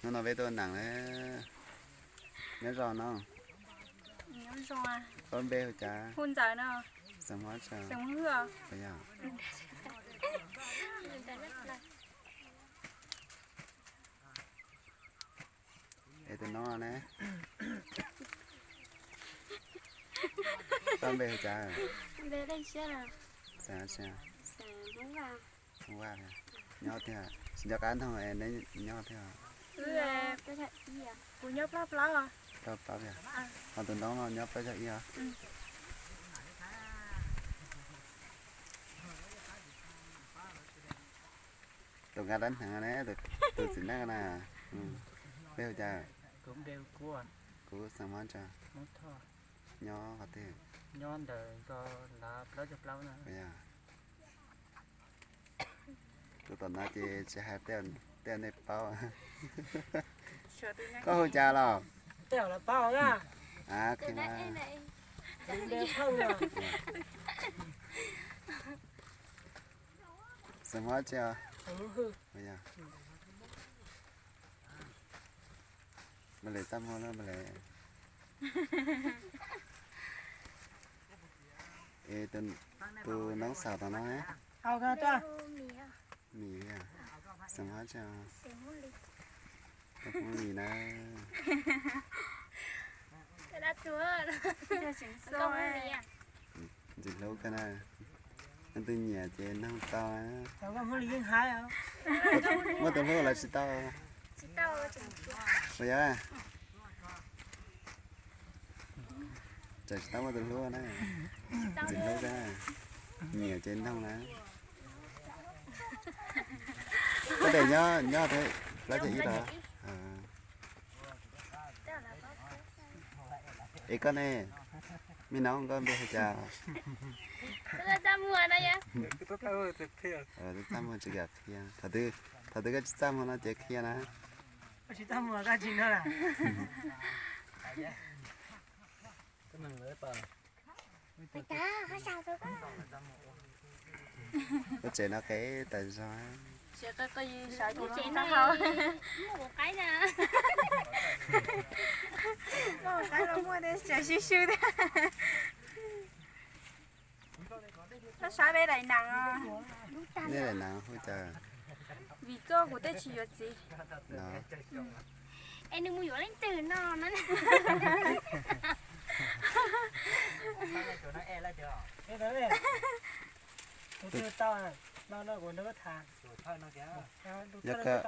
Hnub no peb tuaj neem na. Nyob zoo no. Koj npe hu cas? Xeem Hmoob tso. Yog. Es tus no ne? Koj npe hu cas? Xeem Hmoob Vaj. Nyob tiag, tsis nco qab nug es neb nyob tiag. Kuv nyob plaub plaub. Plaub plaub tiag. Ho tus noob no nyob plaub caug ib os. Tus nqa dab hneev ne, tus txiv neej na. Npe hu cas? Kuv Xeem Hmoob tso. Nyob qhov twg? Tus tom no ces tsis hais tej nej paub. Koj hu cas los? Xeem Hmoob tsi os? Mas lawv txaj muag los mas lawv. Es tus noob xaus tom no ne? Mim, Xeem Hmoob tsi os? Hmoob Lis na. Ntxim hlub koj na. Leej twg nyiam ces noog tau na. Muaj tus hlub los tsis tau? Puas yog? Tseem tsis tau muaj tus hlub na. Ntxim hlub koj, nyiam ces noog na. Koj tias nyob, nyob plaub caug ib los? Es koj ne, me noob, koj npe hu cas? Txaj muag tsis kam qhia. Thaum twg koj tsis txaj muag no ces qhia na. Ua tsev no qe tas zog. Sab peb daim nees. Nej daim nees hu cas? Vim koj kuv tej tsis yuav txiv. Es nws mus yuav leej twg no na? Yog koj,